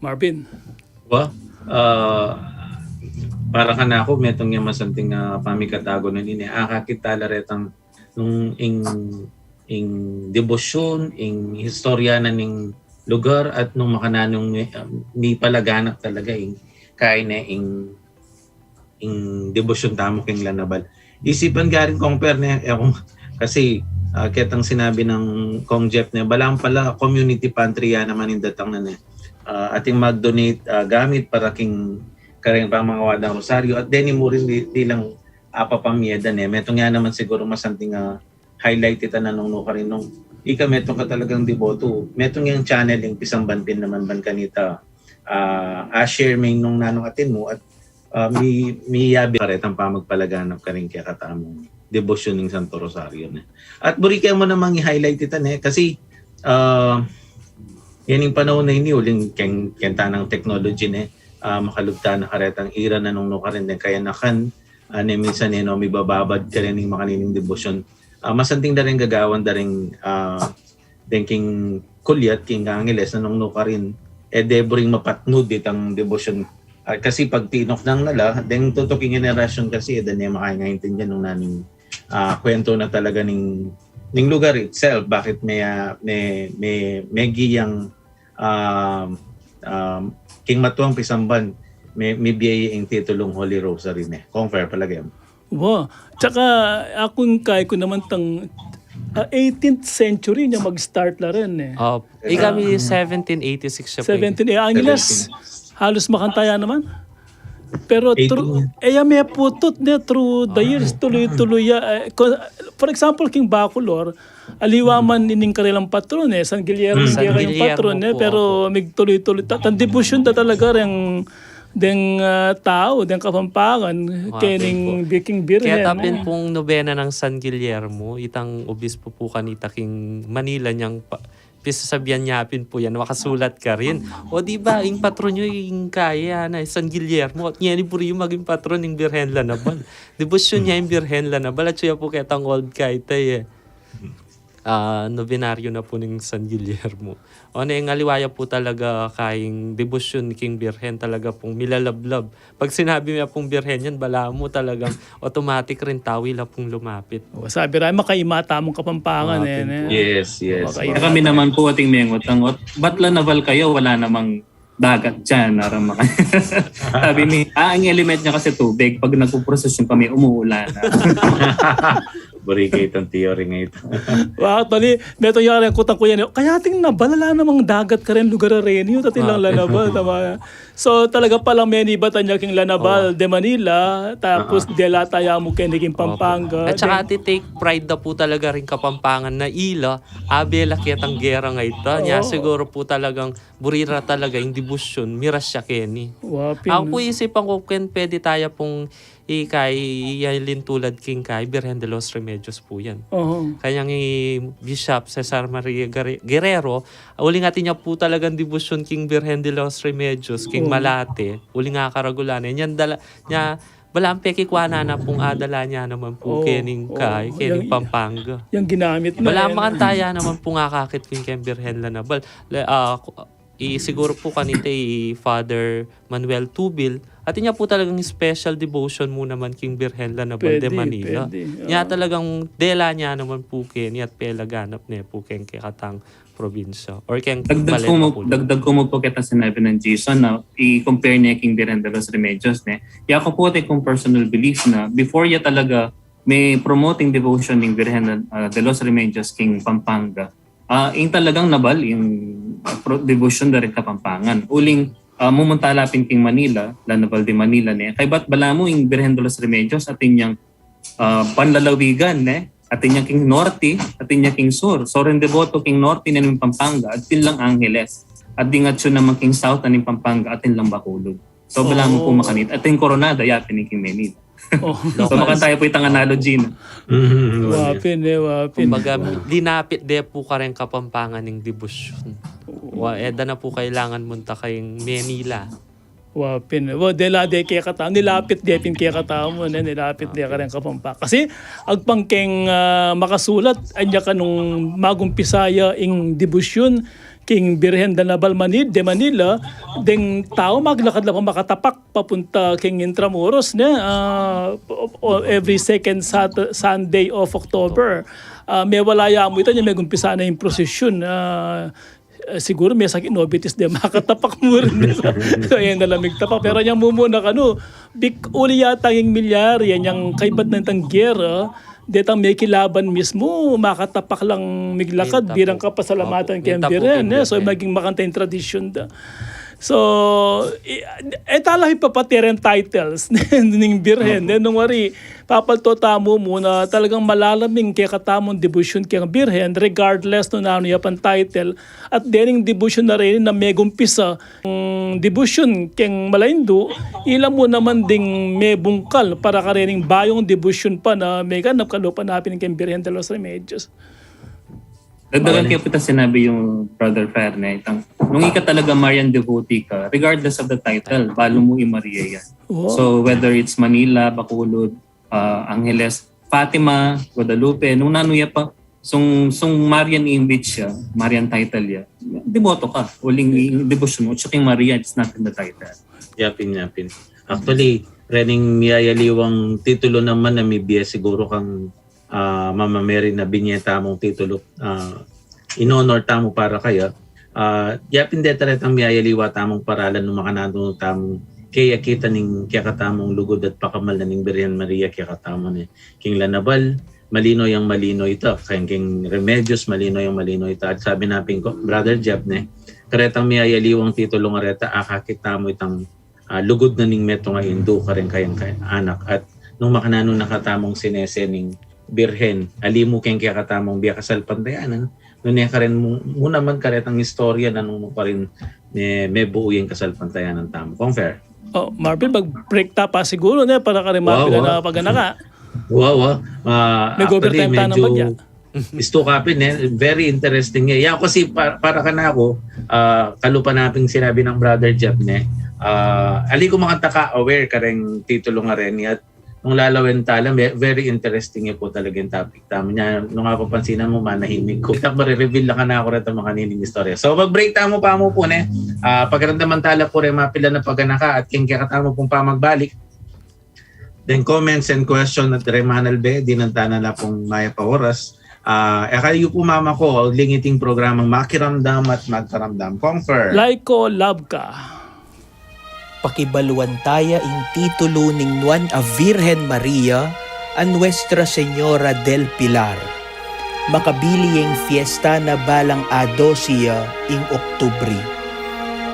Marvin. Wa, ah, para kanaku, metung yang masanting, ah, pamikatagun na nini. Akakit tala retang nung ing, ing debosyon, ing istorya na ning lugar at nung makananung mi-, ah, mipalaganap talaga ing, kaya ne ing, ing debosyon tamu king lanabal. Isipan garing compare ne, e ku, kasi, ah, ketang sinabi nang Kong Jeff ne, balamu pala community pantry ya naman ing datang na ne. Ah, atin mag-donate, ah, gamit para king kareng pamangawa dang rosaryo at deni mu rin di, di lang apapamye da ne. Metung ya naman siguru masanting, ah, highlight ita na nung nukarin nung ika metung ka talagang deboto. Metung yang channeling pisamban pin naman ban kanita, ah, a-share me nung nanung atin mu at, ah, mi-, miyabe karetang pamagpalaganap karing kekatamung debosyon ning Santo Rosario ne. At buri ke mu namang i-highlight ita ne, kasi, ah, yan ing panaun na ini uling keng, keng tanang technology ne, ah, makalub tana karetang ira na nung nukarin deng kayanakan, ah, ne minsan e no mibababad karin ing makanining debosyon. Ah, masanting da ring gagawan da ring, ah, deng king kulyat king Angeles na nung nukarin, e de buring mapatnud itang debosyon. Ah, kasi pag tinuknang na la, deng tutuking henerasyon kasi, e da ne makaintindihan nung nanung, ah, kwento na talaga ning, ning lugar itself, bakit me, ah, me, me, megi yang, um, um, king matuang pisamban, me, mebie ing titulung Holy Rosary ne. Kong Fer, palage mu? Wa, tsaka aku ing kai ku naman tang, ah, eighteenth century ne mag-start la rin e. Opo. Ikami seventeen eighty-six siya po. Seventeen, eh, Angeles, halos makantayan naman. Pero through, eh, ya me putut ne, through the years, tuloy-tuloy ya. Eh, ko- for example, king Bacolor, aliwa man ining kanilang patron, eh, San Guillermo, San Guillermo patron, eh, pero migtuloy-tuloy. Ta- tan debosyon da talaga ring, ding, ah, tao, ding Kapampangan, kening Biking Birhen. Kaya tapin pung nobena nang San Guillermo, itang obispo pu kanita king Manila, nyang pa, pisasabian nya pin pu yan, makasulat karin. O di ba, ing patron yu ing kaya na, San Guillermo, at ngeni buri yu maging patron ing Birhen Lanabal. Debosyon nya ing Birhen Lanabal, at siya pu ketang old kaitay e. Ah, nobenaryo na pu ning San Guillermo. O ne, ing aliwa ya pu talaga kaing debosyon king Birhen talaga pung milalablab. Pag sinabi mi pung Birhen yan, balamu talagang automatic rin tau ila pung lumapit. O, sabi ra, makaima tamung Kapampangan e, ne? Yes, yes. Kami naman pu, ating mengot ang ot, ba't Lanabal kayo? Wala namang dagat dyan, aram mga. Sabi mi, ah, ang element niya kasi tubig. Pag nagpuprosesyon kami, umuulan na. Buri kayu itang theory nga ita. Wa, actually, metung ya rin kutang ku yan. Kaya ating Nabal, ala namang dagat karin lugar a reni, o atin lang Lanabal, tama. So, talaga palang menibatan ya king Lanabal de Manila, tapos dela taya mu keni king Pampanga. At saka ati take pride da pu talaga ring Kapampangan na ila, abe la ketang gera nga ita. Nya siguro pu talagang buri ra talaga ing debosyon, miras ya keni. Aku pu isipan ku ken pwede taya pung ikay, iyalintulad king kay Birhen de los Remedios pu yan. Kanyang i Bishop Cesar Maria Guerre- Guerrero, uling atin ya pu talagang debosyon king Birhen de los Remedios, king Malate, uling akaragulan e. Nyan dala, nya, balamu pekikwanan na pung adala nya naman pu kening kay, kening Pampanga. Yang ginamit na. Balamu makanta ya naman pung akakit king keng Birhen Lanabal. Le, ah, ku- i siguro pu kanita i Father Manuel Tubil, atin ya pu talagang special devotion mu naman king Birhen Lanabal de Manila. Nya talagang dela nya naman pu keni at pelaganap ne pu keng kekatang probinsya or keng Dagdag ku mu, Bacolod. Dagdag ku mu pu keta sinabi nang Jason na i-compare ne king Birhen de los Remedios, ne? Ya ku pu, atin kung personal belief na before ya talaga me-promote ing devotion ning Birhen, ah, de los Remedios king Pampanga. Ah, ing talagang Nabal, ing, ah, pro- debosyon da ring Kapampangan. Uling, ah, mumunta la pin king Manila, Lanabal de Manila, ne? Kaybat balamu ing Birhen de los Remedios, atin yang, ah, panlalawigan, ne? Atin yang king norte, atin yang king sur. So, ring deboto king norte na ning Pampanga, atin lang Angeles. At ding atsu naman king south na ning Pampanga, atin lang Bacolod. So, balamu pu makanita. Atin Coronada, ya pin king Manila. So, makanta ya pu itang analogy na. Wa pin e, wa pin. Kumbaga, linapit de pu kareng Kapampangan ing debosyon. Wa, e da na pu kailangan munta keng Manila. Wa pin e. Wa, dela de kekatamu, nilapit de pin kekatamu, ne, nilapit de kareng Kapampangan. Kasi, agpang keng, ah, makasulat, anya kanung magumpisa ya ing debosyon king Birhen de Nabal Mani- de Manila, deng tau maglakad la pa makatapak papunta king Intramuros, ne? Ah, o- o- every second Sat- Sunday of October. Ah, mewala ya mu ita, nya megumpisa na ing prosesyon. Ah, eh, siguro mesang inobitis de makatapak mu rin. So, yan na lang migtapak. Pero nya mumuna kanu, bik uli yata ing milyari, yan yang kaybat na itang gera, detang mekilaban mismu, makatapak lang miglakad, birang kapasalamatan keng Birhen, e. So, maging makanta ing tradisyon da. So, i- e tala ipapati reng titles ning Birhen, e. Nung wari, papalto tamu mu na talagang malalam ing kekatamung debosyon keng Birhen, regardless nung nanu ya pang title, at dening debosyon na reni na megumpisa, mm, debosyon keng malaindu, ila mu naman ding mebungkal para karening bayung debosyon pa na meganap kalupa na pin keng Birhen de los Remedios. Dagdagan ke pu itang sinabi yung Brother Fer, ne, itang, nung ika talaga Marian devotee ka, regardless of the title, balu mu i Maria yan. So, whether it's Manila, Bacolod, ah, Angeles, Fatima, Guadalupe, nung nanu ya pa, sung, sung Marian image ya, Marian title ya, deboto ka. Uling ing debosyon mu, tsaka ing Maria, it's not in the title. Yapin, yapin. Actually, rening miyayaliwang titulo naman na mibie siguro kang ah, Mama Mary, na binie tamung titulu, ah, in honor tamu para kaya. Ah, yapin deta retang miyayaliwa tamung paralan nung makananu tamung kayakit ning kekatamung lugud at pakamal na ning Birhen Maria kekatamu ne. King lanabal, malino yang malino ita. King, king remedios, malino yang malino ita. At sabi na pin ko, Brother Jeff, ne, karetang miyayaliwang titulu nga reta, akakit tamu itang, ah, lugud na ning metung a indu kareng kayang kay-, anak. At nung makananu na katamung sinese ning Birhen, ali mu keng kekatamung bie kasalpantayanan, nune karen mu, mu naman karetang istorya na nung mu pa rin ne, mebuo yang kasalpantayanan tamu. Kong Fer. Oh, Marvin, mag-break ta pa siguro, ne, para karing Wa, mapila wa. na paganaka. Wa, wa. Ah, May actually, overtime ta medyo naman ya. Istu ka pin, eh. Very interesting, eh. Yan kasi pa-, para kanaku, ah, kalupa na pin sinabi nang Brother Jeff, ne. Ah, ali ku makanta ka aware kareng titulu nga reni at nung lalawen tala, ve-, very interesting ya pu talaga ing topic tamu. Nya, nung mapapansinan mu, manahimik ku. Itak, mare-reveal la kanaku reta makanining istorya. So, mag-break tamu pa mu pu, ne. Ah, pakiramdaman tala pu reng mapila na paganaka at king kekatamu pung pamagbalik. Then comments and question at remanalbe, dinan tana na pung mayap a oras. Ah, e kayu pu mamako, uling iting programang Makiramdam at Magparamdam. Kong Fer. Like ko, love ka. Pakibaluan taya ing titulu ning Nuan a Virgen Maria, a Nuestra Señora del Pilar. Makabili ya ing fiesta na balang a dose ya ing Oktubri.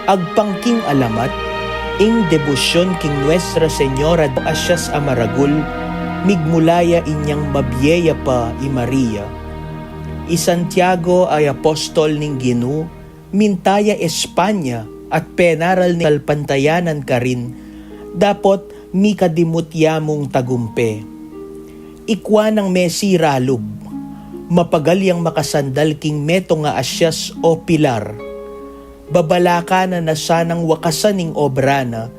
Agpang king alamat, ing debosyon king Nuestra Señora a sias a maragul, migmula ya inyang mabie ya pa i Maria. I Santiago a apostol ning Ginu, minta ya Espanya at penaral ne ing kasalpantayanan karin, dapot mikadimut ya mung tagumpe. Ikua nang mesiralub, mapagal yang makasandal king metung a asias o pilar. Babalaka na na sanang wakasan ing obra na,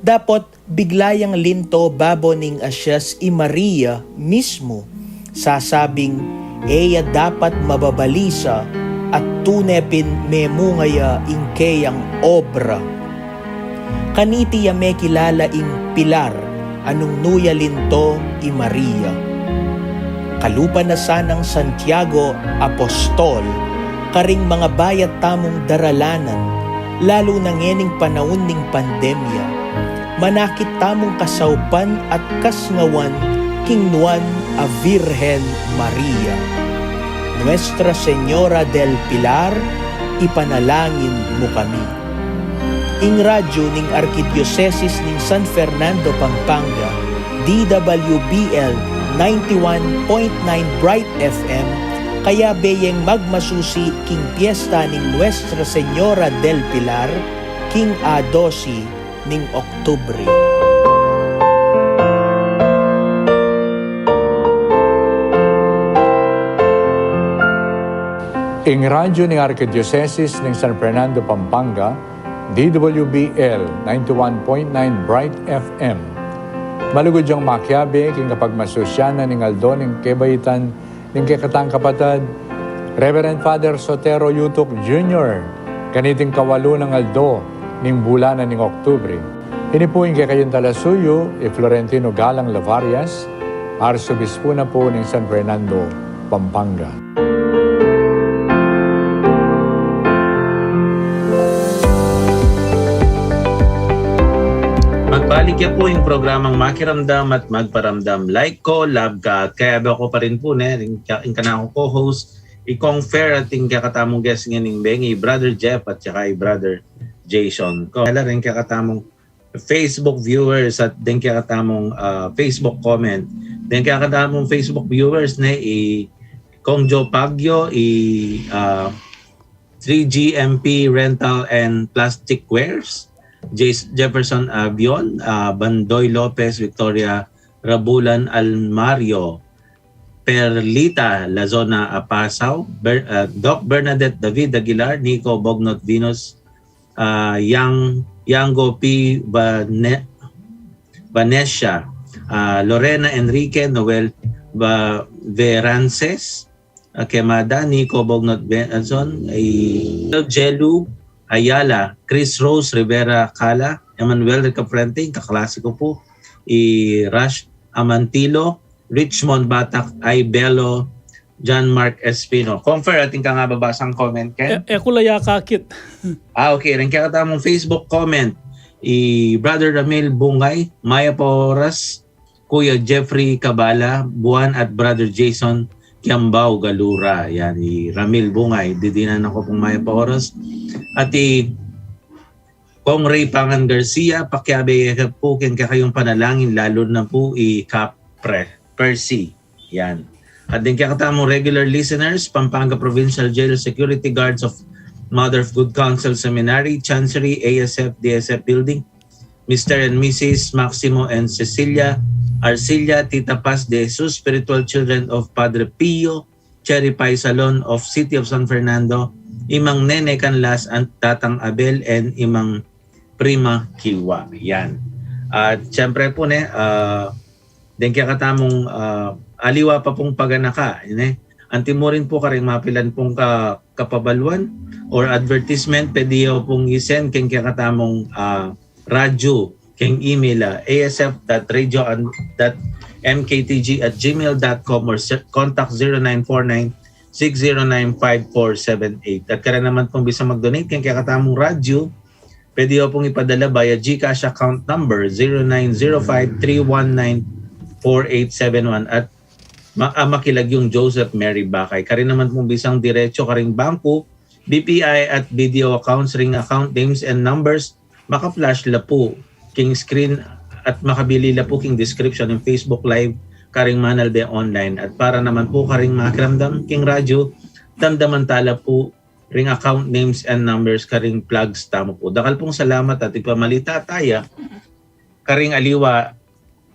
dapot bigla yang linto babo ning asias i Maria mismu, sasabing e ya dapat mababalisa at tune pin memunga ya ing keyang obra. Kaniti ya mekilala ing pilar a nung nu ya linto i Maria. Kalupa na sanang Santiago Apostol, karing mangabayat tamung daralanan, lalu na ngening panaun ning pandemya, manakit tamung kasaupan at kasngawan king Nuan a Virgen Maria. Nuestra Señora del Pilar, ipanalangin mu kami. Ing radyu ning Arkidiosesis ning San Fernando, Pampanga, D W B L ninety one point nine Bright F M, kayabe yeng magmasusi king piesta ning Nuestra Señora del Pilar, king a dose ning Oktubre. Ing radyu ning Arkidiosesis ning San Fernando, Pampanga, D W B L ninety one point nine Bright F M. Malugud yang makiabe king kapagmasusyanan ning aldo ning kebaitan ning kekatang kapatad, Reverend Father Sotero Yutuk Junior, kaniting kawalu nang aldo ning bulan na ning Oktubre. Ini pu ing kekayung talasuyu, i Florentino Galang Lavarias, Arsobispo na pu ning San Fernando, Pampanga. Magbalik ya pu ing programang Makiramdam at Magparamdam. Like ko, love ka. At kayabe ku pa rin pu, ne, ing, ing kanaku co-host, i Kong Fer, at ing kekatamung guest ngening bengi, i Brother Jeff at saka i Brother Jason. Ko, ala rin kekatamung Facebook viewers at deng kekatamung, ah, Facebook comment. Deng kekatamung Facebook viewers, ne, i Kong Joe Pagyo, i, ah, three G M P Rental and Plastic Wares, Jas-, Jefferson Abion, ah, Bandoy Lopez, Victoria Rabulan Almario, Perlita Lazona Apasaw, Ber-, ah, Doc Bernadette David Aguilar, Nico Bognot Venus, ah, Yang, Yango P. Vane-, Vanesia, ah, Lorena Enrique, Noel Va-, Verances, ah, Quemada, Nico Bognot Benson, i Jelu Ayala, Chris Rose Rivera Cala, Emmanuel Ricafrente, ing kaklase ku pu, i Rash Amantilo, Richmond Batak, Ibelo, John Mark Espino. Confer, atin kang mababasang comment, Ken? E, e ku la ya kakit. Ah, okay. Ring kekatamung Facebook comment, i Brother Ramil Bungay, mayap a oras, Kuya Jeffrey Cabala Buan at Brother Jason Kiambao Galura. Yan, i Ramil Bungay, didinan na ku pung mayap a oras. At i Kong Ray Pangan Garcia, pakiabe ya pu king kekayung panalangin, lalu na pu i Kap Pre-, Percy. Yan. At ding kekatamung regular listeners, Pampanga Provincial Jail Security Guards of Mother of Good Counsel Seminary, Chancery, A S F, D S F Building, Mister and Missus Maximo and Cecilia Arcilla, Tita Paz de Jesus, Spiritual Children of Padre Pio, Cherry Pie Salon of City of San Fernando, Imang Nene Canlas, and Tatang Abel, and Imang Prima Kiwa. Yan. At siyempre po, ne, ah, ding kekatamung, ah, aliwa pa pung paganaka, ne. Anti mu rin po karing mapilan pung ka-, kapabaluan or advertisement, pwede yo pung i-send king kekatamung, ah, radyo, king email, ah, A S F dot radio dot M K T G at gmail dot com or se-, contact zero nine four nine, six zero nine, five four seven eight. At kaya naman pung bisa mag-donate king kekatamung radyo, pwede yo pung ipadala via GCash account number zero nine zero five three one nine four eight seven one at ma-, ah, makilagyung Joseph Mary Bakay. Kaya naman pung bisang diretso karing bangko, B P I at B D O accounts, ring account names and numbers, maka-flash la pu king screen at makabili la pu king description ning Facebook Live karing Manalbe Online. At para naman pu karing makiramdam king radyo, damdaman tala pu ring account names and numbers karing flags tamu pu. Dakal pung salamat at ipamalita taya karing aliwa,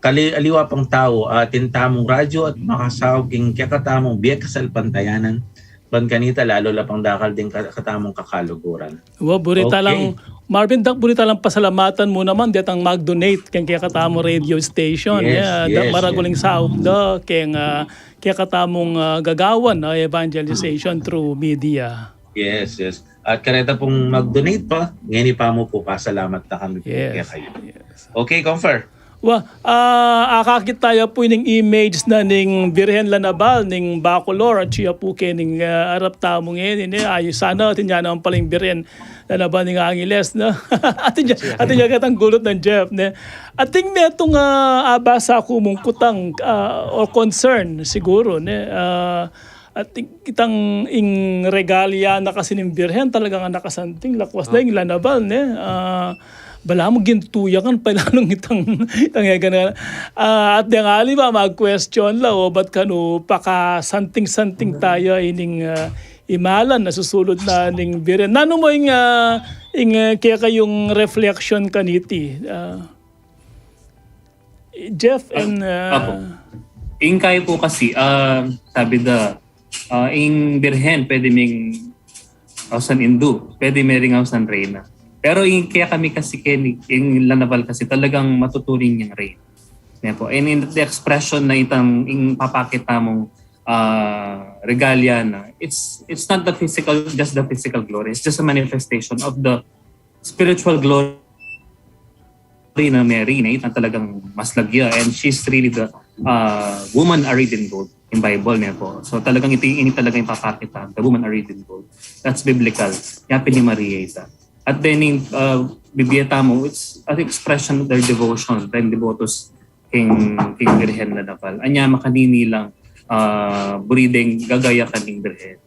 kali-, aliwa pang tau, atin tamung radyo at makasaup king kekatamung bie kasalpantayanan. Ban kanita, lalu la pang dakal ding ka-, katamung kakaluguran. Wa, buri ta lang, Marvin, dak, buri ta lang pasalamatan mu naman detang mag-donate keng kekatamung radio station. Yes, yeah, dak, yes, maragul ing saup da keng, ah, kekatamung, ah, gagawan, ah, evangelization through media. Yes, yes. At kareta pung mag-donate pa, ngeni pa mu pu pasalamat na kami pu kekayu. Yes. Okay, Confer. Wa, ah, akakit taya pu ining image na ning Birhen Lanabal ning Bacolor, at siya pu kening, ah, arap tamu ngeni, ne. Ay, sana atin ya naman pala ing Birhen Lanabal ning Angeles, no? Atin ya, atin ya ketang gulut nang Jeff, ne? Atin metung, ah, abasa ku mung kutang, ah, or concern siguru, ne? Ah, At itang ing regalia na kasi ning Birhen, talagang nakasanting, lakwas na ing lanabal, ne? Ah, balamu gintu ya kan pa lalung itang, itang egan na. Ah, at deng aliwa, mag-question la, o, bat kanu pakasanting-santing taya ining, ah, imalan a susulud na ning Birhen? Nanu mu ing, ah, ing, ah, kekayung reflection kaniti? Ah, Jeff and, ah, apo. Ing kayu pu kasi, ah, sabi da, ah, ing Birhen pwede ming ausan indu, pwede me ring ausan reyna. Pero ing kekami kasi keni, ing lanabal kasi talagang matuturing yang reyna. Ne po? And in the expression na itang, ing papakita mung, ah, regalia na, it's, it's not the physical, just the physical glory. It's just a manifestation of the spiritual glory ni Mary, ne, itang talagang mas lagya, and she's really the, uh, woman arrayed in gold in Bible, ne po. So talagang iti, ini talaga ing papakita, the woman arrayed in gold. That's biblical. Yapin ni Maria ita. At then, in, uh, bibie tamu, it's an expression of their devotion, ring debotos king, king Birhen Lanabal. Anya makanini lang, uh, buri deng gagayakan ning Birhen.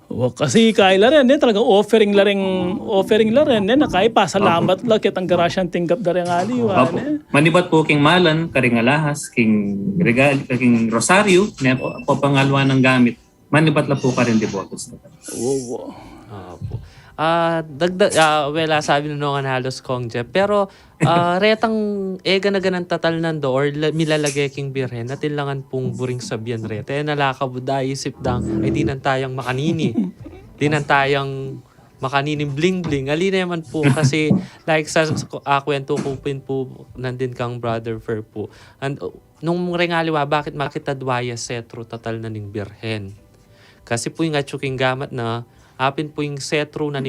O, kasi kaya la rin, eh, talagang offering la rin, offering la rin, eh, na kaya pasalamat la ketang grasyang tinggap da ring aliwa, eh. Manibat pu king malan, karing alahas, king regal-, king rosaryo, ne po, papangalwa nang gamit. Manibat la pu karing debotos. Opo. Opo. Ah, dagdag, ah, well, ah, sabi na nung halos, Kong Jeff, pero Ah, retang e gana-ganang tatalnan do or la-, milalage king Birhen, atin langan pung buring sabian reta. E na la kabud aisip dang, ay, dinan tayang makanini. Dinan tayang makanining bling-bling. Ali naman pu, kasi, like, sa, sa, ah, kwento ku pin pu, nandin kang Brother Fer pu. And, uh, nung reng aliwa, bakit makitadwa ya setro tatalnan ning Birhen? Kasi pu, ing atyu king gamat na, apin pu ing setro na ning